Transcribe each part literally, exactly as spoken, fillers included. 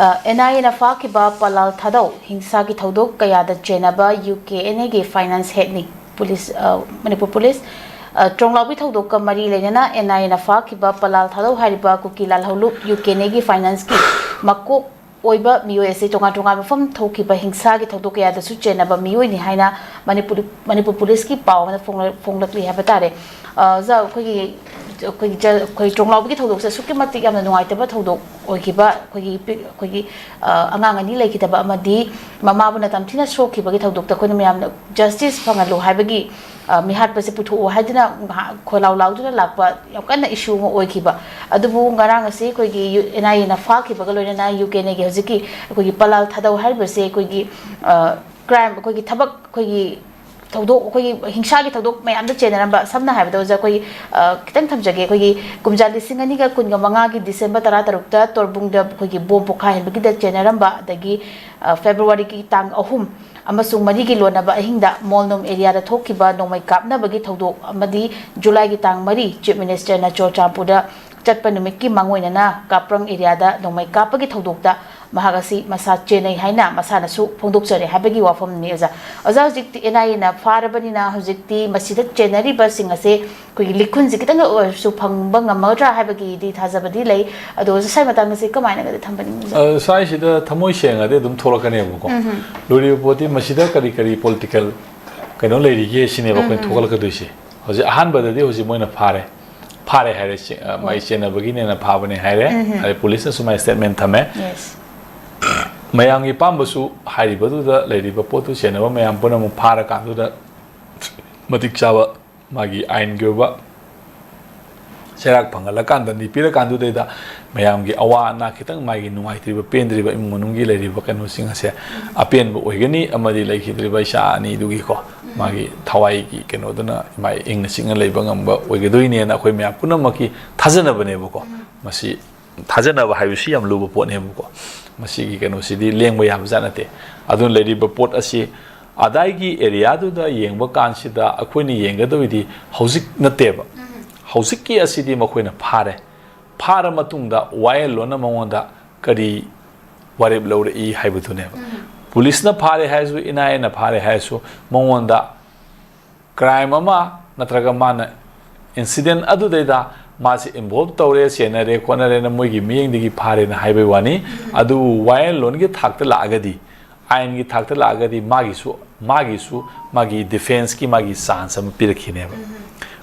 And ꯑꯥꯏ ꯑꯦꯅ ꯐꯥꯈꯤꯕ ꯄꯂꯥꯜ ꯊꯥꯗꯧ ꯍꯤꯡꯁꯥꯒꯤ ꯊꯧꯗꯣꯛ ꯀꯌꯥꯗ ꯆꯦꯟꯅꯕ ꯌꯨ ꯀꯦ ꯑꯦꯟ ꯑꯦꯒꯤ ꯐꯥꯏꯅꯥꯟꯁ ꯍꯦꯠꯅꯤ꯫ ꯄꯨꯂꯤꯁ, ꯑ, ꯃꯅꯤꯄꯨꯔ ꯄꯨꯂꯤꯁ, ꯑ, ꯇ꯭ꯔꯣꯡꯂꯥꯎꯕꯤ ꯊꯧꯗꯣꯛꯀ ꯃꯔꯤ ꯂꯩꯅꯅ ꯑꯦꯟ ꯑꯥꯏ ꯑꯦꯅ ꯐꯥꯈꯤꯕ ꯄꯂꯥꯜ ꯊꯥꯗꯧ ꯍꯥꯏꯔꯤꯕ ꯀꯨꯀꯤ ꯂꯥꯜꯍꯧꯂꯨꯞ ꯌꯨ ꯀꯦ ꯑꯦꯟ ꯑꯦꯒꯤ ꯐꯥꯏꯅꯥꯟꯁꯀꯤ ꯃꯀꯣꯛ ꯑꯣꯏꯕ ꯃꯤꯑꯣꯏ ꯑꯁꯤ ꯇꯣꯉꯥꯟ ꯇꯣꯉꯥꯟꯕ ꯃꯐꯝ ꯊꯣꯛꯈꯤꯕ ꯍꯤꯡꯁꯥꯒꯤ ꯊꯧꯗꯣꯛ ꯀꯌꯥꯗꯁꯨ ꯆꯦꯟꯅꯕ ꯃꯤꯑꯣꯏꯅꯤ ꯍꯥꯏꯅ ꯃꯅꯤꯄꯨꯔ, ꯃꯅꯤꯄꯨꯔ ꯄꯨꯂꯤꯁꯀꯤ ꯄꯥꯎ ꯑꯃꯅ ꯐꯣꯡꯂ-, ꯐꯣꯡꯂꯛꯂꯤ ꯍꯥꯏꯕ ꯇꯥꯔꯦ꯫ ꯑ, ꯑꯣꯖꯥ, ꯑꯩꯈꯣꯏꯒꯤ, ꯑꯩꯈꯣꯏꯒꯤ ꯖ-, ꯑꯩꯈꯣꯏ ꯇ꯭ꯔꯣꯡꯂꯥꯎꯕꯤꯒꯤ ꯊꯧꯗꯣꯛꯁꯦ ꯑꯁꯨꯛꯀꯤ ꯃꯇꯤꯛ ꯌꯥꯝꯅ ꯅꯨꯡꯉꯥꯏꯇꯕ ꯊꯧꯗꯣꯛ ꯑꯣꯏꯈꯤꯕ, ꯑꯩꯈꯣꯏꯒꯤ ꯄꯤ-, ꯑꯩꯈꯣꯏꯒꯤ, ꯑ, ꯑꯉꯥꯡ ꯑꯅꯤ ꯂꯩꯈꯤꯗꯕ ꯑꯃꯗꯤ ꯃꯃꯥꯕꯨꯅ ꯇꯝꯊꯤꯅ ꯁꯣꯛꯈꯤꯕꯒꯤ ꯊꯧꯗꯣꯛꯇ ꯑꯩꯈꯣꯏꯅ ꯃꯌꯥꯝꯅ ꯖꯁꯇꯤꯁ ꯐꯪꯍꯜꯂꯨ ꯍꯥꯏꯕꯒꯤ, ꯑ, ꯃꯤꯍꯥꯠꯄꯁꯦ ꯄꯨꯊꯣꯛꯑꯣ ꯍꯥꯏꯗꯨꯅ ꯉꯥꯏꯍꯥꯛ ꯈꯣꯏꯂꯥꯎ ꯂꯥꯎꯗꯨꯅ ꯂꯥꯛꯄ ꯌꯥꯝ ꯀꯟꯅ ꯏꯁꯨ ꯑꯃ ꯑꯣꯏꯈꯤꯕ꯫ ꯑꯗꯨꯕꯨ ꯉꯔꯥꯡ ꯑꯁꯤ ꯑꯩꯈꯣꯏꯒꯤ ꯌꯨ-, ꯑꯦꯟ ꯑꯥꯏ ꯑꯦꯅ ꯐꯥꯈꯤꯕꯒ ꯂꯣꯏꯅꯅ ꯌꯨ ꯀꯦ ꯑꯦꯟ ꯑꯦꯒꯤ ꯍꯧꯖꯤꯛꯀꯤ ꯑꯩꯈꯣꯏꯒꯤ ꯄꯂꯥꯜ ꯊꯥꯗꯧ ꯍꯥꯏꯔꯤꯕꯁꯦ ꯑꯩꯈꯣꯏꯒꯤ, ꯑ, ꯀ꯭ꯔꯥꯏꯝ, ꯑꯩꯈꯣꯏꯒꯤ ꯊꯕꯛ, ꯑꯩꯈꯣꯏꯒꯤ ꯊꯧꯗꯣꯛ, ꯑꯩꯈꯣꯏꯒꯤ ꯍꯤꯡꯁꯥꯒꯤ ꯊꯧꯗꯣꯛ ꯃꯌꯥꯝꯗ ꯆꯦꯟꯅꯔꯝꯕ, ꯁꯝꯅ ꯍꯥꯏꯔꯕꯗ ꯑꯣꯖꯥ, ꯑꯩꯈꯣꯏꯒꯤ, ꯑ, ꯈꯤꯇꯪ ꯊꯝꯖꯒꯦ꯫ ꯑꯩꯈꯣꯏꯒꯤ ꯀꯨꯝꯖꯥ ꯂꯤꯁꯤꯡ ꯑꯅꯤꯒ ꯀꯨꯟꯒ ꯃꯉꯥꯒꯤ ꯗꯤꯁꯦꯝꯕꯔ ꯇꯔꯥꯇꯔꯨꯛꯇ ꯇꯣꯔꯕꯨꯡꯗ ꯑꯩꯈꯣꯏꯒꯤ ꯕꯣꯝ ꯄꯣꯈꯥꯏꯍꯟꯕꯒꯤꯗ ꯆꯦꯟꯅꯔꯝꯕ, ꯑꯗꯒꯤ, ꯑ, ꯐꯦꯕ꯭ꯔꯨꯋꯥꯔꯤꯒꯤ ꯇꯥꯡ ꯑꯍꯨꯝ ꯑꯃꯁꯨꯡ ꯃꯔꯤꯒꯤ ꯂꯣꯟꯅꯕ ꯑꯍꯤꯡꯗ ꯃꯣꯜꯅꯨꯝ ꯑꯦꯔꯤꯌꯥꯗ ꯊꯣꯛꯈꯤꯕ ꯅꯣꯡꯃꯩ ꯀꯥꯞꯅꯕꯒꯤ ꯊꯧꯗꯣꯛ ꯑꯃꯗꯤ ꯖꯨꯂꯥꯏꯒꯤ ꯇꯥꯡ ꯃꯔꯤ ꯆꯤꯐ ꯃꯤꯅꯤꯁꯇꯔꯅ ꯆꯨꯔꯆꯥꯟꯄꯨꯔꯗ ꯆꯠꯄ ꯅꯨꯃꯤꯠꯀꯤ ꯃꯥꯡꯑꯣꯏꯅꯅ ꯀꯥꯞꯄ꯭ꯔꯪ ꯑꯦꯔꯤꯌꯥꯗ ꯅꯣꯡꯃꯩ ꯀꯥꯞꯄꯒꯤ ꯊꯧꯗꯣꯛꯇ ꯃꯍꯥꯛ ꯑꯁꯤ ꯃꯁꯥ ꯆꯦꯟꯅꯩ ꯍꯥꯏꯅ ꯃꯁꯥꯅꯁꯨ ꯐꯣꯡꯗꯣꯛꯆꯔꯦ ꯍꯥꯏꯕꯒꯤ ꯋꯥꯐꯝꯅꯤ, ꯑꯣꯖꯥ꯫ ꯑꯣꯖꯥ, ꯍꯧꯖꯤꯛꯇꯤ ꯑꯦꯟ ꯑꯥꯏ ꯑꯦꯅ ꯐꯥꯔꯕꯅꯤꯅ ꯍꯧꯖꯤꯛꯇꯤ ꯃꯁꯤꯗ ꯆꯦꯟꯅꯔꯤꯕꯁꯤꯡ ꯑꯁꯦ ꯑꯩꯈꯣꯏꯒꯤ ꯂꯤꯈꯨꯟꯁꯦ ꯈꯤꯇꯪ ꯑꯣꯏꯔꯁꯨ ꯐꯪꯕ ꯉꯝꯃꯒꯗ꯭ꯔꯥ ꯍꯥꯏꯕꯒꯤꯗꯤ ꯊꯥꯖꯕꯗꯤ ꯂꯩ꯫ ꯑꯗꯣ ꯑꯣꯖꯥ, ꯁ꯭ꯋꯥꯏ ꯃꯇꯥꯡꯗꯁꯦ ꯀꯃꯥꯏꯅꯒꯗꯤ ꯊꯝꯕꯅꯤ, ꯑꯣꯖꯥ? ꯑ, ꯁ꯭ꯋꯥꯏꯁꯤꯗ ꯊꯃꯣꯏ ꯁꯦꯡꯉꯗꯤ ꯑꯗꯨꯝ ꯊꯣꯛꯂꯛꯀꯅꯦꯕꯀꯣ꯫ ꯎꯝ ꯍꯝ꯫ ꯂꯨꯔꯤꯕ ꯄꯣꯠꯇꯤ ꯃꯁꯤꯗ ꯀꯔꯤ ꯀꯔꯤ ꯄꯣꯂꯤꯇꯤꯀꯦꯜ ꯀꯩꯅꯣ ꯂꯩꯔꯤꯒꯦ ꯁꯤꯅꯦꯕ ꯑꯩꯈꯣꯏꯅ ꯎꯝ ꯍꯝ꯫ ꯊꯣꯛꯂꯛꯀꯗꯣꯏꯁꯦ꯫ ꯍꯧꯖꯤꯛ ꯑꯍꯥꯟꯕꯗꯗꯤ ꯍꯧꯖꯤꯛ ꯃꯣꯏꯅ ꯐꯥꯔꯦ, ꯐꯥꯔꯦ ꯍꯥꯏꯔꯦ, ꯆꯦ-, ꯑ, ꯃꯥꯏ ꯍꯣꯏ꯫ ꯆꯦꯟꯅꯕꯒꯤꯅꯦꯅ ꯐꯥꯕꯅꯦ ꯍꯥꯏꯔꯦ꯫ ꯎꯝ ꯍꯝ꯫ ꯑꯗꯩ ꯄꯨꯂꯤꯁꯅꯁꯨ ꯃꯥꯏ ꯁ꯭ꯇꯦꯠꯃꯦꯟ ꯊꯝꯃꯦ꯫ ꯌꯦꯁ꯫ ꯃꯌꯥꯝꯒꯤ ꯑꯄꯥꯝꯕꯁꯨ ꯍꯥꯏꯔꯤꯕꯗꯨꯗ ꯂꯩꯔꯤꯕ ꯄꯣꯠꯇꯨ ꯆꯦꯟꯅꯕ ꯃꯌꯥꯝ ꯄꯨꯝꯅꯃꯛ ꯐꯥꯔꯀꯥꯟꯗꯨꯗ ꯃꯇꯤꯛ ꯆꯥꯕ ꯃꯥꯒꯤ ꯑꯥꯏꯟꯒꯤ ꯑꯣꯏꯕ ꯆꯩꯔꯥꯛ ꯐꯪꯍꯜꯂꯀꯥꯟꯗ, ꯅꯤꯄꯤꯔꯀꯥꯟꯗꯨꯗꯩꯗ ꯃꯌꯥꯝꯒꯤ ꯑꯋꯥ ꯑꯅꯥ ꯈꯤꯇꯪ ꯃꯥꯒꯤ ꯅꯨꯡꯉꯥꯏꯇ꯭ꯔꯤꯕ, ꯄꯦꯟꯗ꯭ꯔꯤꯕ ꯏꯃꯨꯡ ꯃꯅꯨꯡꯒꯤ ꯂꯩꯔꯤꯕ ꯀꯩꯅꯣꯁꯤꯡ ꯑꯁꯦ ꯑꯄꯦꯟꯕ ꯑꯣꯏꯒꯅꯤ, ꯑꯃꯗꯤ ꯂꯩꯈꯤꯗ꯭ꯔꯤꯕ ꯏꯆꯥ ꯑꯅꯤꯗꯨꯒꯤꯀꯣ, ꯃꯥꯒꯤ ꯊꯋꯥꯏꯒꯤ ꯀꯩꯅꯣꯗꯨꯅ ꯃꯥꯏ ꯏꯪꯅ ꯆꯤꯛꯅ ꯂꯩꯕ ꯉꯝꯕ ꯑꯣꯏꯒꯗꯣꯏꯅꯦꯅ ꯑꯩꯈꯣꯏ ꯃꯌꯥꯝ ꯄꯨꯝꯅꯃꯛꯀꯤ ꯊꯥꯖꯅꯕꯅꯦꯕꯀꯣ꯫ ꯃꯁꯤ ꯊꯥꯖꯅꯕ ꯍꯥꯏꯕꯁꯤ ꯌꯥꯝ ꯂꯨꯕ ꯄꯣꯠꯅꯦꯕꯀꯣ꯫ ꯃꯁꯤꯒꯤ ꯀꯩꯅꯣꯁꯤꯗꯤ ꯂꯦꯡꯕ ꯌꯥꯕ ꯖꯥꯠ ꯅꯠꯇꯦ꯫ ꯑꯗꯨꯅ ꯂꯩꯔꯤꯕ ꯄꯣꯠ ꯑꯁꯤ ꯑꯗꯥꯏꯒꯤ ꯑꯦꯔꯤꯌꯥꯗꯨꯗ ꯌꯦꯡꯕ ꯀꯥꯟꯁꯤꯗ ꯑꯩꯈꯣꯏꯅ ꯌꯦꯡꯒꯗꯧꯔꯤꯗꯤ ꯍꯧꯖꯤꯛ ꯅꯠꯇꯦꯕ꯫ ꯍꯧꯖꯤꯛꯀꯤ ꯑꯁꯤꯗꯤ ꯃꯈꯣꯏꯅ ꯐꯥꯔꯦ꯫ ꯐꯥꯔ ꯃꯇꯨꯡꯗ ꯋꯥꯌꯦꯜꯂꯣꯟꯅ ꯃꯉꯣꯟꯗ ꯀꯔꯤ ꯋꯥꯔꯦꯞ ꯂꯧꯔꯛꯏ ꯍꯥꯏꯕꯗꯨꯅꯦꯕ꯫ ꯄꯨꯂꯤꯁꯅ ꯐꯥꯔꯦ ꯍꯥꯏꯔꯁꯨ, ꯏꯟ ꯑꯥꯏ ꯑꯦꯅ ꯐꯥꯔꯦ ꯍꯥꯏꯔꯁꯨ, ꯃꯉꯣꯟꯗ ꯀ꯭ꯔꯥꯏꯝ ꯑꯃ ꯅꯠꯇ꯭ꯔꯒ ꯃꯥꯅ ꯏꯟꯁꯤꯗꯦꯟ ꯑꯗꯨꯗꯩꯗ ꯃꯥꯁꯦ ꯏꯟꯚꯣꯜꯕ ꯇꯧꯔꯦ, ꯆꯦꯟꯅꯔꯦ, ꯈꯣꯠꯅꯔꯦꯅ ꯃꯣꯏꯒꯤ ꯃꯤꯠꯌꯦꯡꯗꯒꯤ ꯐꯥꯔꯦꯅ ꯍꯥꯏꯕꯩ ꯋꯥꯅꯤ꯫ ꯑꯗꯨꯕꯨ ꯋꯥꯌꯦꯜꯂꯣꯟꯒꯤ ꯊꯥꯛꯇ ꯂꯥꯛꯑꯒꯗꯤ, ꯑꯥꯏꯟꯒꯤ ꯊꯥꯛꯇ ꯂꯥꯛꯑꯒꯗꯤ ꯃꯥꯒꯤꯁꯨ, ꯃꯥꯒꯤꯁꯨ ꯃꯥꯒꯤ ꯗꯤꯐꯦꯟꯁꯀꯤ ꯃꯥꯒꯤ ꯆꯥꯟꯁ ꯑꯃ ꯄꯤꯔꯛꯈꯤꯅꯦꯕ꯫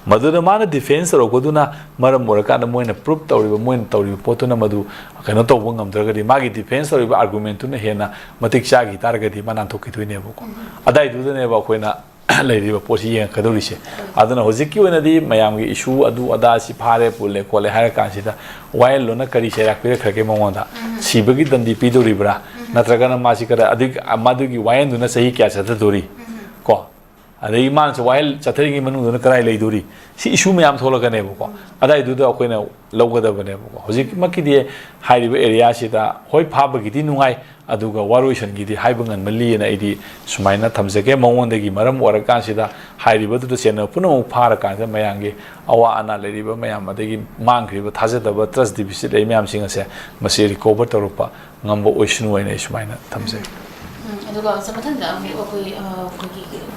ꯃꯗꯨꯗ ꯃꯥꯅ ꯗꯤꯐꯦꯟꯁ ꯇꯧꯔꯛꯄꯗꯨꯅ ꯃꯔꯝ ꯑꯣꯏꯔꯀꯥꯟꯗ ꯃꯣꯏꯅ ꯄ꯭ꯔꯨꯞ ꯇꯧꯔꯤꯕ, ꯃꯣꯏꯅ ꯇꯧꯔꯤꯕ ꯄꯣꯠꯇꯨꯅ ꯃꯗꯨ ꯀꯩꯅꯣ ꯇꯧꯕ ꯉꯝꯗ꯭ꯔꯒꯗꯤ, ꯃꯥꯒꯤ ꯗꯤꯐꯦꯟꯁ ꯇꯧꯔꯤꯕ ꯑꯥꯔꯒꯨꯃꯦꯟꯇꯨꯅ ꯍꯦꯟꯅ ꯃꯇꯤꯛ ꯆꯥꯈꯤ ꯇꯥꯔꯒꯗꯤ ꯃꯥ ꯅꯥꯟꯊꯣꯛꯈꯤꯗꯣꯏꯅꯦꯕꯀꯣ꯫ ꯑꯗꯥꯏꯗꯨꯗꯅꯦꯕ ꯑꯩꯈꯣꯏꯅ ꯂꯩꯔꯤꯕ ꯄꯣꯠꯁꯤ ꯌꯦꯡꯉꯛꯀꯗꯧꯔꯤꯁꯦ꯫ ꯑꯗꯨꯅ ꯍꯧꯖꯤꯛꯀꯤ ꯑꯣꯏꯅꯗꯤ ꯃꯌꯥꯝꯒꯤ ꯏꯁꯨ ꯑꯗꯨ ꯑꯗꯥ ꯁꯤ ꯐꯥꯔꯦ ꯄꯨꯜꯂꯦ ꯈꯣꯠꯂꯦ ꯍꯥꯏꯔ ꯀꯥꯟꯁꯤꯗ ꯋꯥꯌꯦꯜꯂꯣꯟꯅ ꯀꯔꯤ ꯆꯩꯔꯥꯛ ꯄꯤꯔꯛꯈ꯭ꯔꯒꯦ ꯃꯉꯣꯟꯗ? ꯁꯤꯕꯒꯤ ꯗꯟꯗꯤ ꯄꯤꯗꯣꯔꯤꯕ꯭ꯔꯥ? ꯅꯠꯇ꯭ꯔꯒꯅ ꯃꯥꯁꯤ ꯀꯗꯥꯏ, ꯑꯗꯨꯒꯤ, ꯃꯗꯨꯒꯤ ꯋꯥꯌꯦꯜꯗꯨꯅ ꯆꯍꯤ ꯀꯌꯥ ꯆꯠꯊꯗꯣꯔꯤ? ꯀꯣ? ꯑꯗꯒꯤ ꯃꯥꯅꯁꯨ ꯋꯥꯌꯦꯜ ꯆꯠꯊꯔꯤꯉꯩ ꯃꯅꯨꯡꯗꯨꯅ ꯀꯗꯥꯏ ꯂꯩꯗꯣꯔꯤ? ꯁꯤ ꯏꯁꯨ ꯃꯌꯥꯝ ꯊꯣꯛꯂꯛꯀꯅꯦꯕꯀꯣ꯫ ꯑꯗꯥꯏꯗꯨꯗ ꯑꯩꯈꯣꯏꯅ ꯂꯧꯒꯗꯕꯅꯦꯕꯀꯣ꯫ ꯍꯧꯖꯤꯛꯃꯛꯀꯤꯗꯤ ꯍꯥꯏꯔꯤꯕ ꯑꯦꯔꯤꯌꯥꯁꯤꯗ ꯍꯣꯏ ꯐꯥꯕꯒꯤꯗꯤ ꯅꯨꯡꯉꯥꯏ, ꯑꯗꯨꯒ ꯋꯥꯔꯣꯏꯁꯤꯟꯒꯤꯗꯤ ꯍꯥꯏꯕ ꯉꯝꯃꯜꯂꯤꯑꯅ ꯑꯩꯗꯤ ꯁꯨꯃꯥꯏꯅ ꯊꯝꯖꯒꯦ꯫ ꯃꯉꯣꯟꯗꯒꯤ ꯃꯔꯝ ꯑꯣꯏꯔꯀꯥꯟꯁꯤꯗ ꯍꯥꯏꯔꯤꯕꯗꯨꯗ ꯆꯦꯟꯅꯕ ꯄꯨꯝꯅꯃꯛ ꯐꯥꯔꯀꯥꯟꯁꯤꯗ ꯃꯌꯥꯝꯒꯤ ꯑꯋꯥ ꯑꯅꯥ ꯂꯩꯔꯤꯕ ꯃꯌꯥꯝ, ꯑꯗꯒꯤ ꯃꯥꯡꯈ꯭ꯔꯤꯕ ꯊꯥꯖꯗꯕ ꯇ꯭ꯔꯁ ꯗꯤꯐꯤꯁꯤꯠ ꯂꯩ ꯃꯌꯥꯝꯁꯤꯡ ꯑꯁꯦ ꯃꯁꯤ ꯔꯤꯀꯣꯚꯔ ꯇꯧꯔꯛꯄ ꯉꯝꯕ ꯑꯣꯏꯁꯅꯨ ꯍꯥꯏꯅ ꯑꯩ ꯁꯨꯃꯥꯏꯅ ꯊꯝꯖꯩ꯫ ꯎꯝ, ꯑꯗꯨꯒ ꯑꯣꯖꯥ, ꯃꯊꯪꯗ ꯑꯃꯨꯛ ꯑꯩꯈꯣꯏ, ꯑ, ꯑꯩꯈꯣꯏꯒꯤ